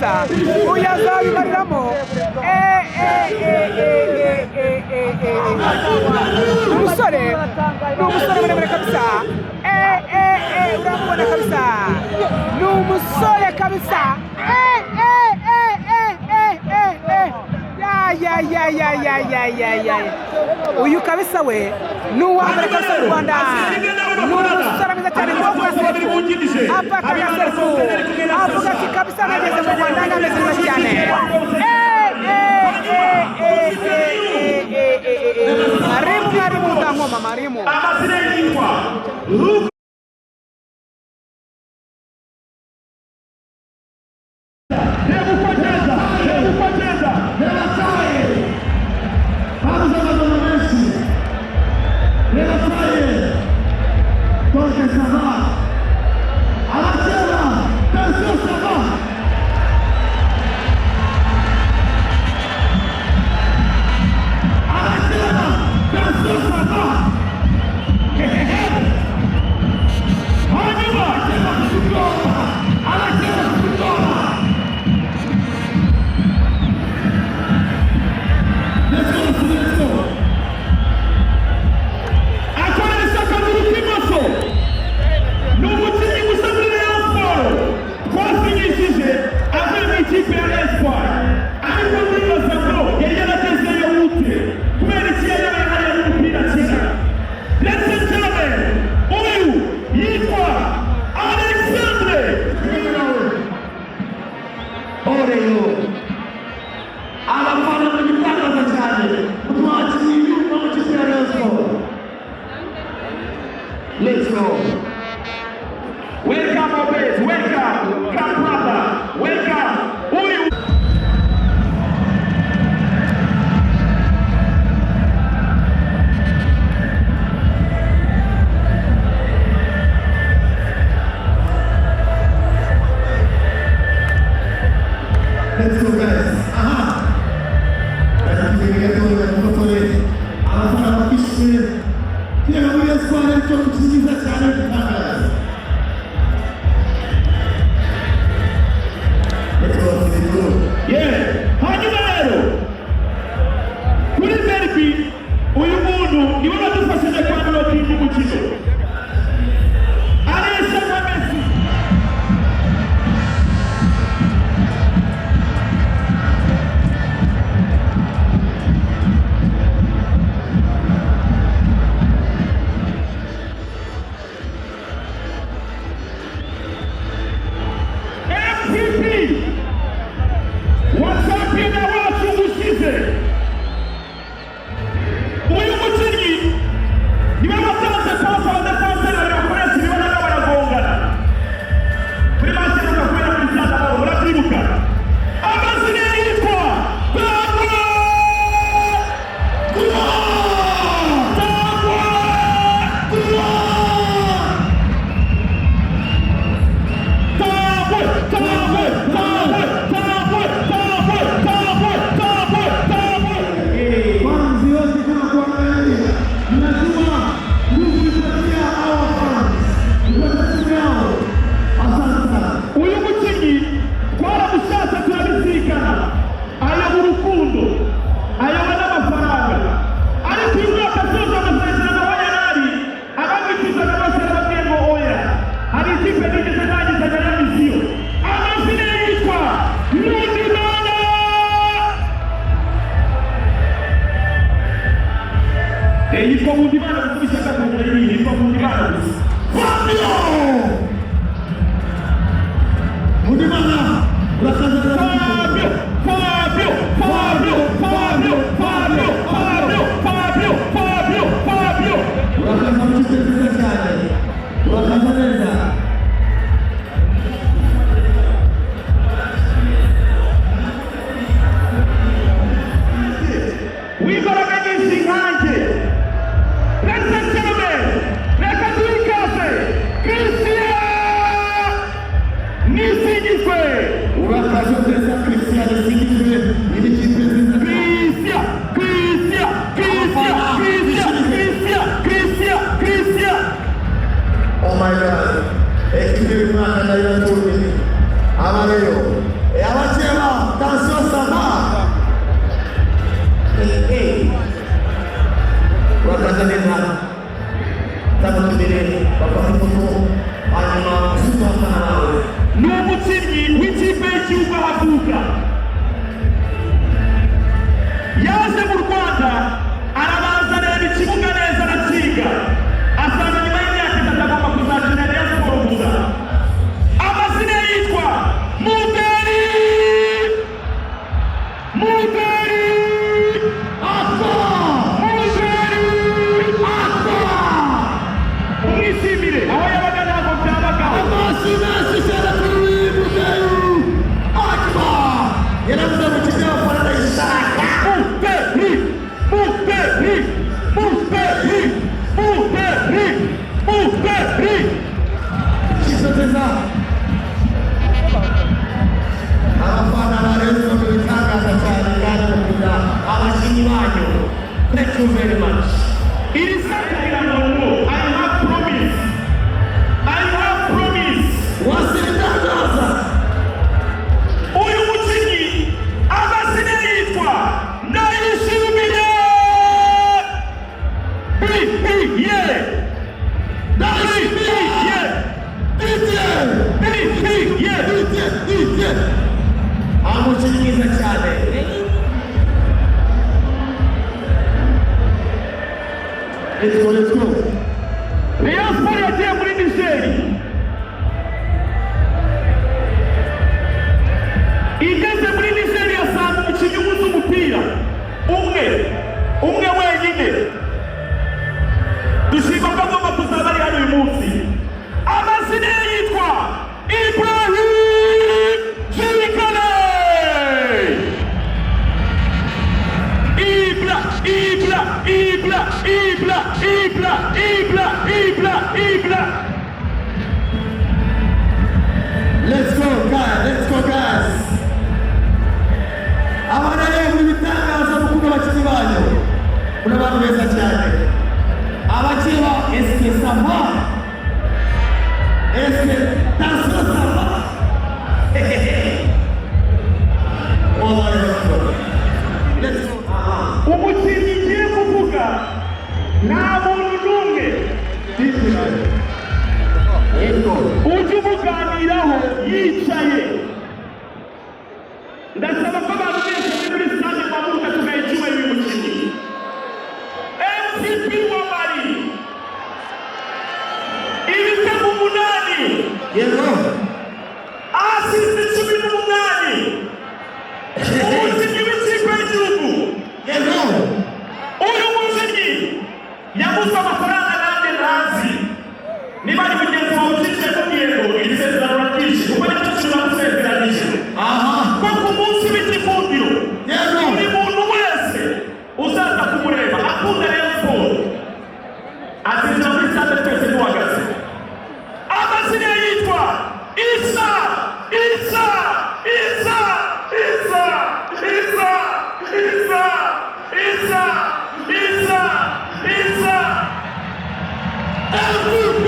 Kabisa uyu azabibariramo. Eh, eh, eh, eh, eh, eh, eh, eh. Umusore ni umusore muremure kabisa. Eh, eh, eh, uramubona kabisa, ni umusore kabisa. Eh, eh, eh, eh, eh, eh, eh. Ya ya ya ya ya ya ya ya! Uyu kabisa we ni uwa mbere kabisa mu Rwanda, ni umusore mwiza cyane. Ngo afata agasefu, avuga ati: "Kabisa nageze mu Rwanda, nameze neza cyane." Eh, eh, eh, eh, eh, eh, eh, eh, eh. Mwarimu, mwarimu utankoma mwarimu. Amazina yitwa Luke. Reba uko agenda, reba uko agenda. Reba taille, babuze amagambo menshi. Reba taille, donc ça va. Abakeba, attention, ça va. Abakeba, attention, ça va. Hanyuma Abakeba bafite ubwoba, abakeba bafite ubwoba. Let's go, let's go. Akoresha akaguru k'imoso. Ni umukinnyi gusa muri Rayon Sport twasinyishije avuye mu ikipe ya Espoir, ariko ndibaza ngo yari yaragezeyo ute? Kubera iki yari hariya n'umupira akina? Ladies and gentlemen, uyu yitwa Alexandre. Oreyo abafana mu gitangaza cyane mutuma abakinnyi yumva mu kipe ya Rayon Sport. Let's go. Welcome, Obes, welcome, come brother, welcome. Uyu Let's go, guys. Aha, bari gatoya, bari gufotore, abafana bakishimye. Kireba muri Espoir aricyo cyiza cyane gitangaza. Let's go, let's go. Yeah. Hanyuma rero kuri derby, uyu muntu niwe wadufashije kwamurobinga umukino, aresha nka Messi. MVP wa shampiyona wacu ushize, uyu mukinnyi niwe watanze pasi abadefanseri babiri bakoresha ibibonano baragongana kuri match iheruka kubera kuri Stade Amahoro, murabyibuka. Amazina ye yitwa Tambwe. Tambwe. Tambwe, Tambwe, Tambwe, Tambwe, Tambwe, Tambwe, Tambwe, Tambwe. Fans yote kama kuangalia, ninajua nguvu ipatia hawa fans, ipatia timu yao. Asante sana. Uyu mukinnyi twaramushatse, turabizirikana, ayoba urukundo, ayoba n'amafaranga, ariko uyu mwaka asoza amasezerano aho yari ari, abamwifuzaga bose yarababwiye ngo oya, hari ikipe nigeze nangizanya ya mission. Amazina ye yitwa Nkundimana. Yitwa Nkundimana gusa, ishyaka kugira yitwa Nkundimana gusa. Fabio Nkundimana, urakaza neza. Fabio, Fabio, Fabio, Fabio, Fabio, Fabio, Fabio, Fabio, Fabio. Urakaza mu kipe nziza cyane, urakaza neza. W'imbaraga nyinshi nkanjye. Ladies and gentlemen, reka duhe ikaze Christian Nisingizwe. Urakaza neza, Christian Singizwe, iyi ni ikipe nziza. Christian, Christian, Christian, Christian, Christian, Christian, Christian. Oh my God, ekipe y'uyu mwaka nayo yatumiye abareyo. Abakeba, tension, ça va? Urakaza neza, tambuka imbere, bafata ifoto, hanyuma usuhuza abafana bawe. Ni umukinnyi w'ikipe y'igihugu ahavuka. Yaje mu Rwanda, arabanza areba ikibuga neza, arakiga, asanga nyuma y'imyaka 3 agomba kuzakina Rayon Sports gusa. Amazina ye yitwa Muderi, Muderi Akbar! Muderi Akbar! Umwishimire, aho yabaga ntabwo byabagaho. Amashyi menshi cyane kuri Muderu Akbar! Yaravuze ngo ikipe y'abafana ndayishaka. Muderi, Muderi, Muderi, Muderi, Muderi. Kisoteza. Abafana ba Rayon Sports, ibitangaza cyane kandi mukunda abakinnyi banyu. Thank you very much. Iri sakira ngo I have promise, I have promise. Wasibitangaza. Uyu mukinnyi amazina yitwa Ndayishimiye Bibiye. Ndayishimiye Didier! Bibiye. Didier, Didier! Umukinnyi mwiza cyane. Let's go, let's go. Rayon Sports yagiye muri Niger. Igeze muri Niger asanga umukinnyi ubuze umupira umwe umwe wenyine. Dushima ko agomba kuzaba ari hano uyu munsi. Amazina ye yitwa Ibrahim Jirikale. Ibra, Ibra, Ibra, Ibra, Ibra, Ibra, Ibra, Ibra. Let's go, guys. Let's go, guys. Abana rero muri bitangaza, mukunda abakinnyi banyu. Muri abantu beza cyane. Abakeba, est-ce que ça va? Est-ce que tension, ça va? Wallahi, let's go. Let's go. Aha. Umukinnyi ngiye kuvuga, nta muntu n'umwe Let's go. ujya umuganiraho yicaye. Ndasaba ko abantu mwese muri stade muhaguruka tugaha icyubahiro uyu mukinnyi, MVP wa Mali, ibitego 8, Yego. assists 18, umukinnyi w'ikipe y'igihugu. Yego. Uyu mukinnyi yaguze amafaranga nanjye ntazi. Niba ari mugenzi wawe uciye kubwiye ngo iri sezerano uraryishe, kuko nicyo kintu nagusezeranije, ko ku munsi w'igikundiro buri muntu wese uzaza kumureba akunda Rayon Sports azinjira muri stade twese duhagaze. Amazina ye yitwa Isa, Isa, Isa, Isa, Isa, Isa, Isa, Isa, Isa. MVP.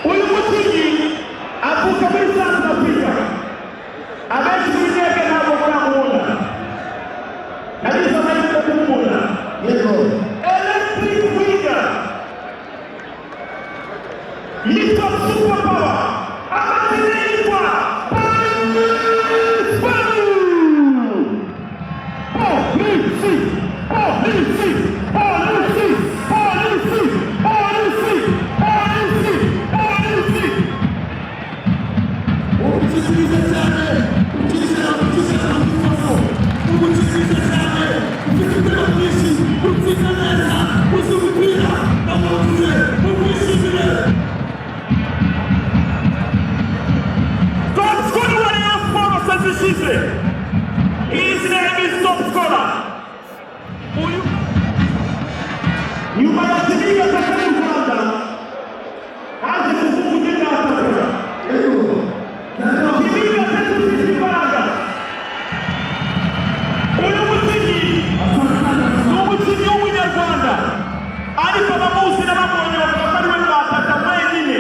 Uyu mukinnyi avuka muri South Africa. Abenshi muri mwebwe ntabwo muramubona, nagize amahirwe yo kumubona. Yego. Electric winger yitwa Super Power, amazina. Nyuma ya Jimmy Gataka mu Rwanda haje kuvuga undi mwataka. Jimmy Gataka ufite imbaraga. Uyu mukinnyi ni umukinnyi w'Umunyarwanda, ariko abamuzi n'abamubonye bavuga ko ari we mwataka wenyine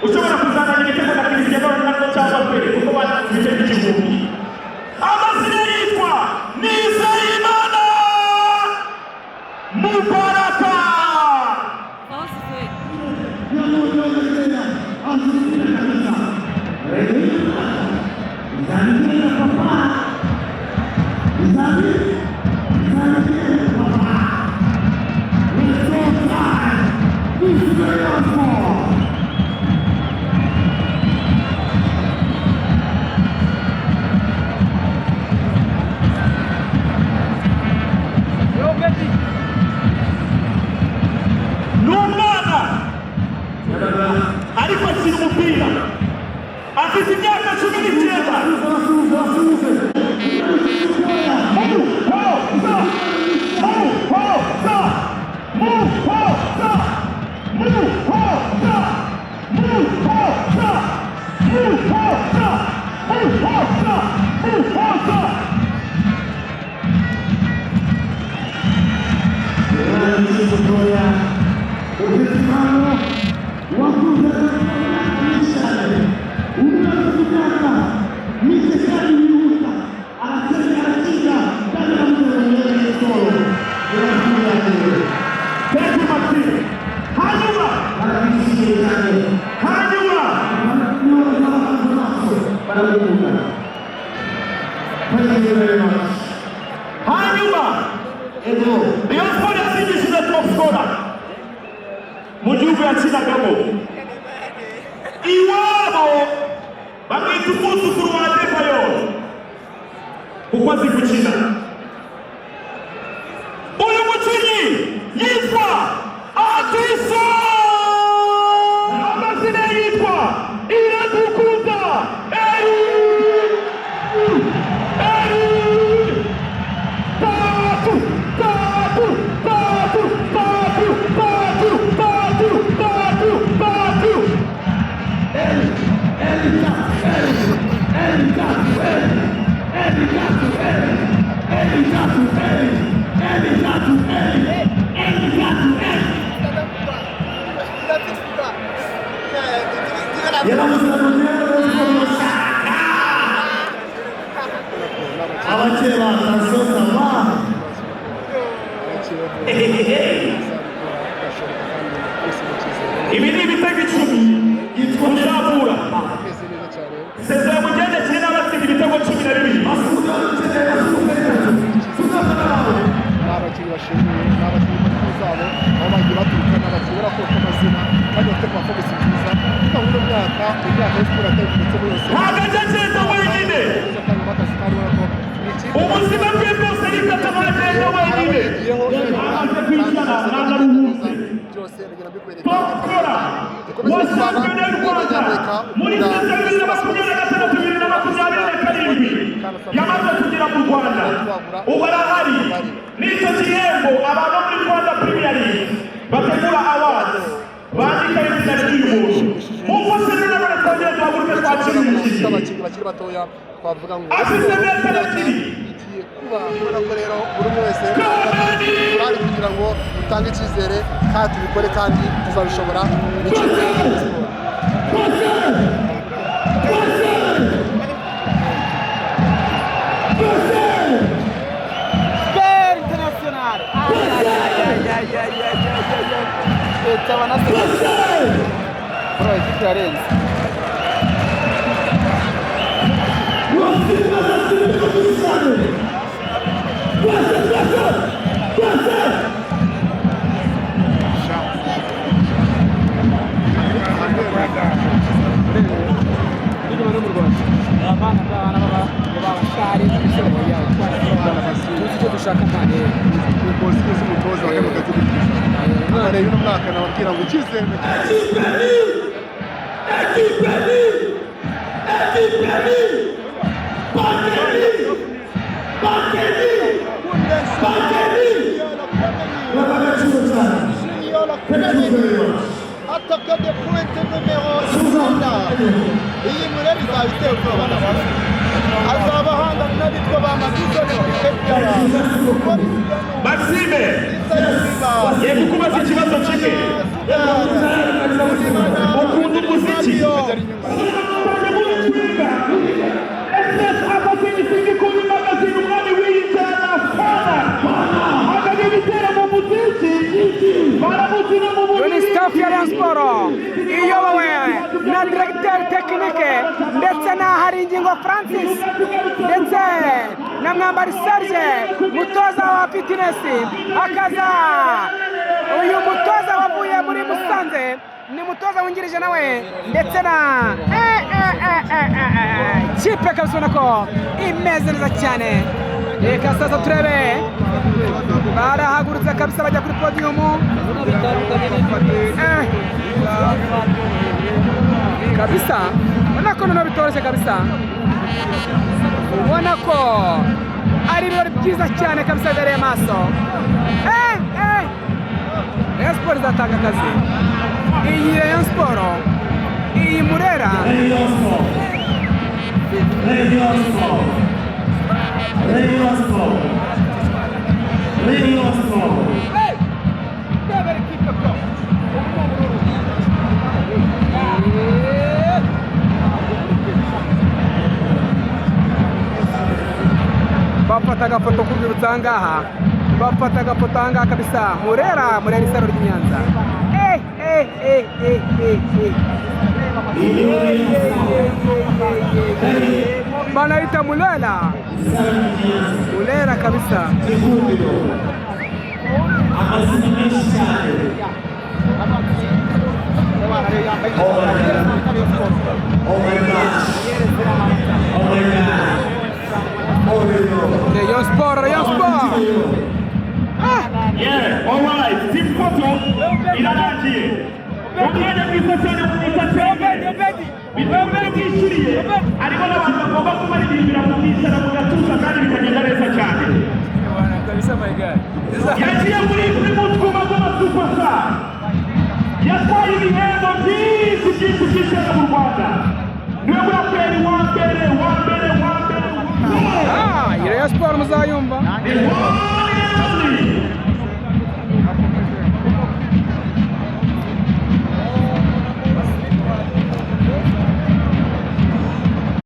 ushobora kuzazana ibitego na Cristiano Ronaldo cyangwa Pele, kuko batsinze ibitego 1000. Amazina yitwa Nizeyimana Mubaraka. Ni umwana ariko akina umupira, afite imyaka 19. Muhoza, Muhoza, Muhoza, Muhoza, Muhoza, Muhoza, Muhoza, Muhoza. Ufite impano, wakunze cyane, umwana ufite imyaka mike kandi wihuta, aratsinda, aratsinda kandi aramutera muri siporo. Thank you, Martin. Hanyuma Barabishimiye cyane. Hanyuma Barabivuga. Thank you very much. Hanyuma Ego. Rayon Sport yasinyishije top scorer mu gihugu yakinagamo. Iwabo bamwita umwuzukuru wa Adebayor kuko azi gukina. Uyu mukinnyi yitwa Atiso, amazina ye yitwa Iradukunda Eri. Eri, tatu, tatu, tatu, tatu, tatu, tatu, tatu, tatu. Eli tatu, Eli, Eli tatu, Eli, Eli tatu, Eli, Eli tatu, Eli, Eli tatu, Eli, Eli tatu, Eli. Yarabuze ngo abakeba attention, ça va. Ibi ni ibitego 10 kuzamura saison yamugendekeye n'abatsinda ibitego 12. Ni abakinnyi bashimiye, ni abakinnyi mu ngo zabo aho bagiye baturuka, ni abakinnyi ubona ko bafite amazina kandi bafite performance nziza. Kuko muri uno mwaka, mu myaka ya siporo yateye ndetse muri yose Ntabwo ajya agenda wenyine. atangamo akazi, kandi ubona ko ni ikipe Ubuzima bwe bwose ariko agenda wenyine. Amaze kwicara, ntabwo aruhutse. Byose bigenda bikwereka. Top scorer wa shampiyona y'u Rwanda muri saison 2026, 2027 yamaze kugera mu Rwanda, ubu arahari. N'icyo gihembo abantu muri Rwanda Premier League bategura awards bandika izina ry'uyu muntu. Mufashe rero none twongere duhaguruke twakire uyu mukinnyi. Abakinnyi bakiri batoya twavuga ngo Afite metero 2. igiye kuba ubona ko rero buri umwe wese Kameni! urari kugira ngo utange icyizere kandi tubikore kandi tuzabishobora n'ikipe ya siporo. Twese, twese, twese. Super International. Leta banaseka. Bro, ikipe yarenze. Twese, twese, twese. N'inyuma no mu Rwanda. Abana b'abana b'abasitari tuzi icyo dushaka mpande. Umugozi z'umutoza wa kano gace gutwiza rero uno mwaka nababwira ngo icyizere. Équipe ni, équipe ni, Bakeni, Bakeni, Bakeni. Baba, agaciro cyane. Thank you very much. Attaquant de pointe numero 9. Iyi Murera izaba iteye ubwoba n'abantu. Azaba ahangana n'abitwa ba Madison APR. Maxime, yego kubaza ikibazo kimwe. Ukunda umuziki? SS Abasingi kuri magazine, umwami w'injyana fana akajya ibitero mu muziki baramukina mu Iyo ni staff ya Rayon Sport iyobowe na directeur technique ndetse na Haringingo Francis ndetse na Mwambari Serge, mutoza wa fitness. Akaza uyu mutoza wavuye muri Musanze, ni mutoza wungirije nawe, ndetse na kipe kabisa, ubona ko imeze neza cyane. Reka sasa turebe, barahagurutse kabisa bajya kuri podium. Kabisa ubona ko noneho bitoroshye kabisa, ubona ko ari ibirori byiza cyane kabisa bibereye amaso. Rayon Sport izatanga akazi. Iyi Rayon Sport, iyi Murera. Rayon Sport. Rayon Sport. Rayon Sport. Rayon Sport. Ndebera ikipe ko ubu ni ubururu. Bafata agafoto k'urwibutso aha ngaha, bafata agafoto aha ngaha kabisa. Murera, Murera, isaro ry'i Nyanza. Banaita Mulela, Mulera kabisa. Gikundiro. Amazina menshi cyane. Oh my God. Oh my gosh. Oh my God. Oh Rayon. Rayon Sport, Rayon Sport. Yeah, alright. Team photo irarangiye. Umwanya mwiza cyane mu entertainment. Bitewe bwishyuriye, harimo n'abantu bagomba kubaririmbira mu mwicara mu gatuza kandi bikagenda neza cyane. Yagiye muri Primus Guma Guma Superstar. Yatwaye ibihembo byinshi byinshi byinshi hano mu Rwanda. Niwe muraperi wa mbere wa mbere.